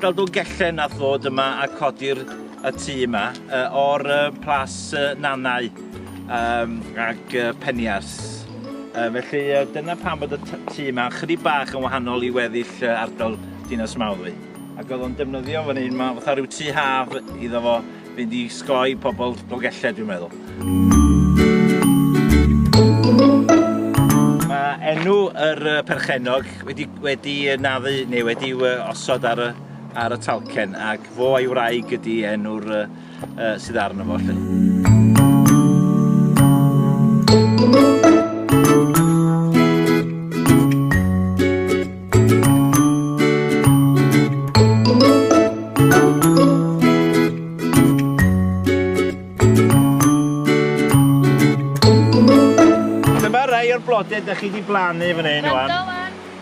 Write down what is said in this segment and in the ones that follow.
ardal Dolgellau nath ddod yma a codi'r y tŷ yma uh, o'r uh, plas uh, Nannau um, ag uh, Peniars. Uh, felly uh, dyna pam bod y tŷ yma chydig bach yn wahanol i weddill uh, ardal Dinas Mawddwy. Ac oedd o'n defnyddio fan hyn, ma, fatha rhyw tŷ haf iddo fo fynd i sgoi pobl Dolgellau, dwi'n meddwl. Mae enw yr perchennog wedi, wedi naddu neu wedi osod ar y, ar y talcen ac fo a'i wraig ydy enw'r uh, sydd arno fo. Lly. Dyma rai o'r blodau da chi wedi blannu fan hyn wan.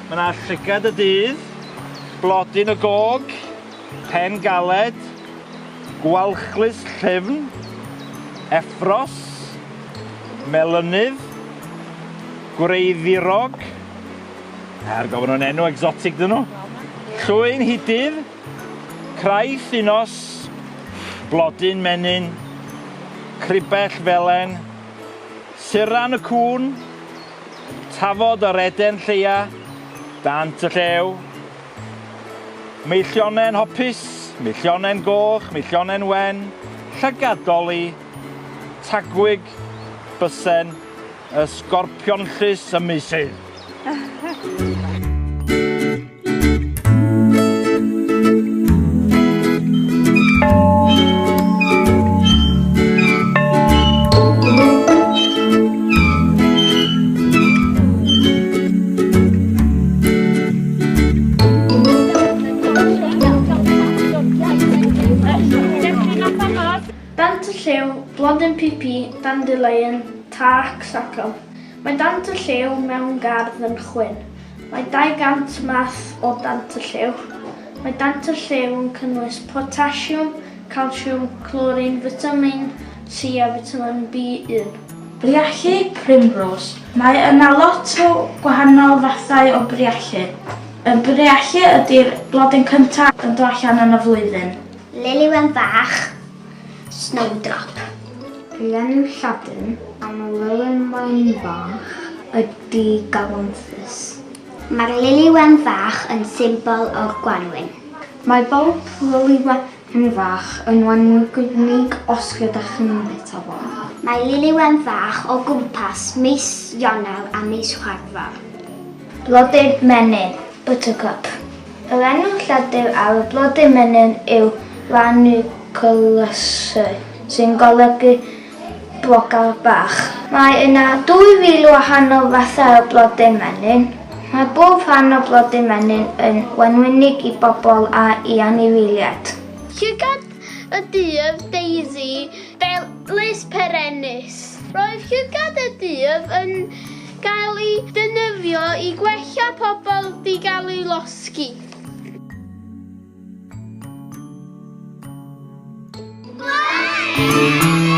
Mae yna llygad y dydd, blodyn y gog, pen galed, gwalchlys llyfn, effros, melynydd, gwreiddirog, er gofyn nhw'n enw exotic dyn nhw, llwyn hidydd, craith unos, blodyn menyn, cribell felen, suran y cŵn, tafod yr eden lleia, dant y llew, meillionen hopus, meillionen goch, meillionen wen, llygadoli, tagwig, bysen, y sgorpionllys y meysydd. Dant y Llew, Blodyn Pipi, Dandelion, Taraxacum. Mae dant y llew mewn gardd yn chwyn. Mae 200 math o dant y llew. Mae dant y llew yn cynnwys potasiwm, calsiwm, clorin, fitamin C a fitamin B1. Briallu Primrose. Mae yna lot o gwahanol fathau o briallu. Y briallu ydy'r blodyn cyntaf yn dod allan yn y flwyddyn. Lili Wen Fach, Snowdrop. Yr enw Lladin am y lilyn wen fach ydy Galanthus. Mae'r lili wen fach yn symbol o'r gwanwyn. Mae bob lili wen fach yn wenwynig os ydych chi'n bwyta fo. Mae lili wen fach o gwmpas mis Ionawr a mis Chwefror. Blodyn menyn, buttercup. Yr enw Lladin ar y blodyn menyn yw Ranunculaceae, sy'n golygu brogar bach. Mae yna 2,000 o wahanol fathau o blodyn menyn. Mae bob rhan o blodyn menyn yn wenwynig i bobl a i anifeiliaid. Llygad y Dydd, Daisy, Bellis perennis. Roedd llygad y dydd yn gael ei defnyddio i gwella pobl 'di gael eu losgi. Bye!